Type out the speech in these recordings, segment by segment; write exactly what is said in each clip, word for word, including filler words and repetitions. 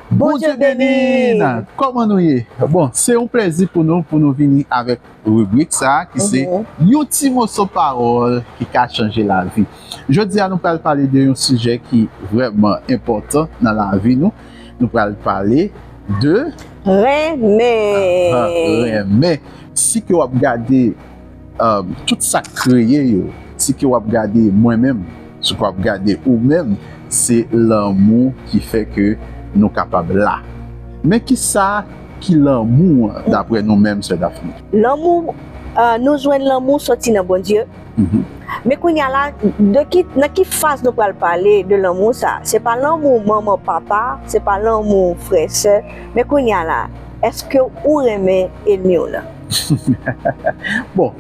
Bondye beni n! Kòman nou ye? Bon, se yon plezi pou nou, pou nou vini avèk ribrik sa a ki se yon ti moso pawòl ki ka chanje lavi. Jodi a, nou pral pale de yon sijè ki vrèman enpòtan nan lavi nou. Nou pral pale de Renmen. Renmen. Si ke w ap gade um, tout sa k kreye yo, si ke w ap gade mwen menm, si ke w ap gade ou menm, se lanmou ki fè ke nou kapab la. Men ki sa ki lanmou an, dapre nou menm, sè Daphné? Lanmou, uh, nou jwenn lanmou soti nan Bondye. Men kounye a la, de ki, nan ki faz nou pral pale de lanmou sa? Se pa lanmou manman, papa, se pa lanmou frè, sè, men kounye a la, èske ou renmen enmi w lan? Bon,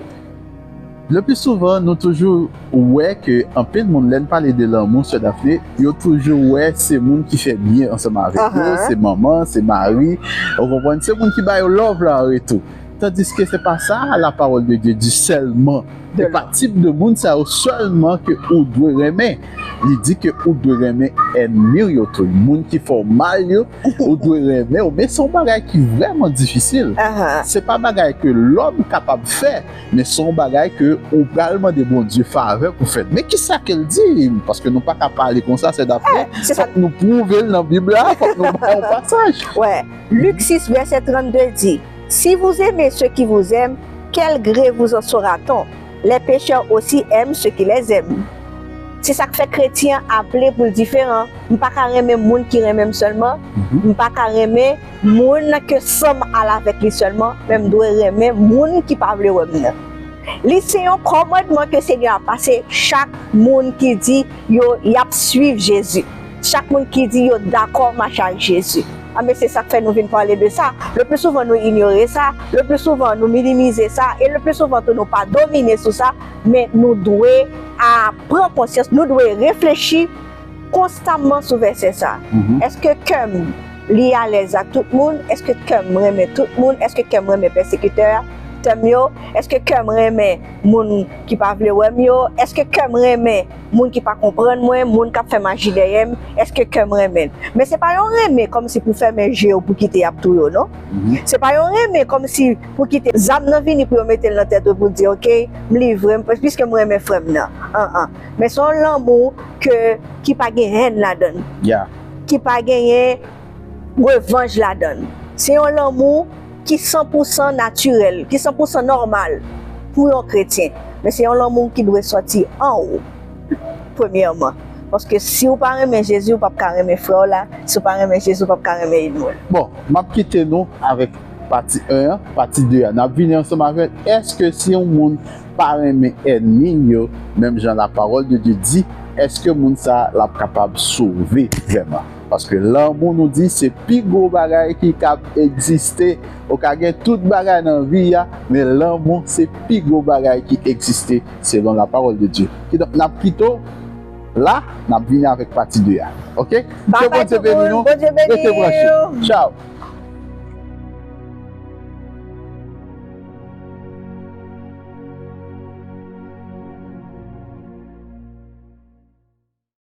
le pli souvan, nou toujou wè ke anpil moun, lè n pale de lanmou, sè Daphné, yo toujou wè se moun ki fè byen ansanm avèk yo, se manman, se mari, ou konprann, se moun ki ba yo love la an retou. Tandiske se pa sa la parole de Dieu di sèlman. Se pa tip de moun sa yo sèlman ke ou dwe renmen. Li di ke ou dwe renmen ènmi w yo tou, moun ki fè w mal yo, ou dwe renmen yo. Men se yon bagay ki vrèman difisil. Se pa bagay ke lòm kapab fè, men se yon bagay ke ou pral mande Bondye favè pou fè. Men ki sa ke l di? Paske nou pa ka pale konsa, sè Daphné. Fòk nou pwouve l nan Bib la, fòk nou ba yon pasaj. Lik sis vèsè trannde di, Si vous aimez ceux qui vous aiment, quel gré vous en sera-t-on? Les pécheurs aussi aiment ceux qui les aiment. Se sa k fè kretyen an aple pou l diferan. M pa ka renmen moun ki renmen m sèlman. M pa ka renmen moun ke san m al avèk li sèlman, men m dwe renmen moun ki pa vle wè m nan. Li se yon kòmandman ke Senyè a pase chak moun ki di yo y ap suiv Jezi. Chak moun ki di yo dakò mache ak Jezi. Anben, se sa k fè nou vin pale de sa. Le pli souvan, nou inyore sa. Le pli souvan, nou minimize sa. E le pli souvan tou, nou pa domine sou sa. Men nou dwe a pran konsyans, nou dwe reflechi konstamman sou vèsè sa. Èske kè m li alèz ak tout moun? Èske kè m renmen tout moun? Èske kè m renmen pèsekitè a, tè m yo? Èske kè m renmen moun ki pa vle wè m yo? Èske kè m renmen moun ki pa konprann mwen, moun k ap fè maji dèyè m? Èske kè m renmen l? Men se pa yon renmen kòmsi pou fèmen je w pou kite y ap touye w, non. Se pa yon renmen kòmsi pou kite zam nan vini pou yo mete l nan tèt ou pou di, oke, m livre m, piske m renmen frè m nan. An, an. Men se yon lanmou ke, ki pa gen hèn ladan l. Ki pa genyen revanj ladan l. Se yon lanmou ki san pou san natirèl, ki san pou san nòmal pou yon kretyen. Men se yon lanmou ki dwe sòti an ou, premyèman. Paske si w pa renmen Jezi, w p ap ka renmen frè w la. Si w pa renmen Jezi, w p ap ka renmen enmi w. Bon, m ap kite nou avèk pati en an, pati de a. N ap vini ansanm avèk, èske si yon moun pa renmen ènmi l yo, menm jan la parole de Dieu di, èske moun sa a l ap kapab sove vrèman? Paske lanmou, nou di, se pi gwo bagay ki kab egziste. Ou ka gen tout bagay nan vi a, men lanmou se pi gwo bagay ki egziste selon la parole de Dieu. Kidonk, n ap kite w la, n ap vini avèk pati de a. Oke? Ke Bondye beni nou. Rete branche. Tchaw.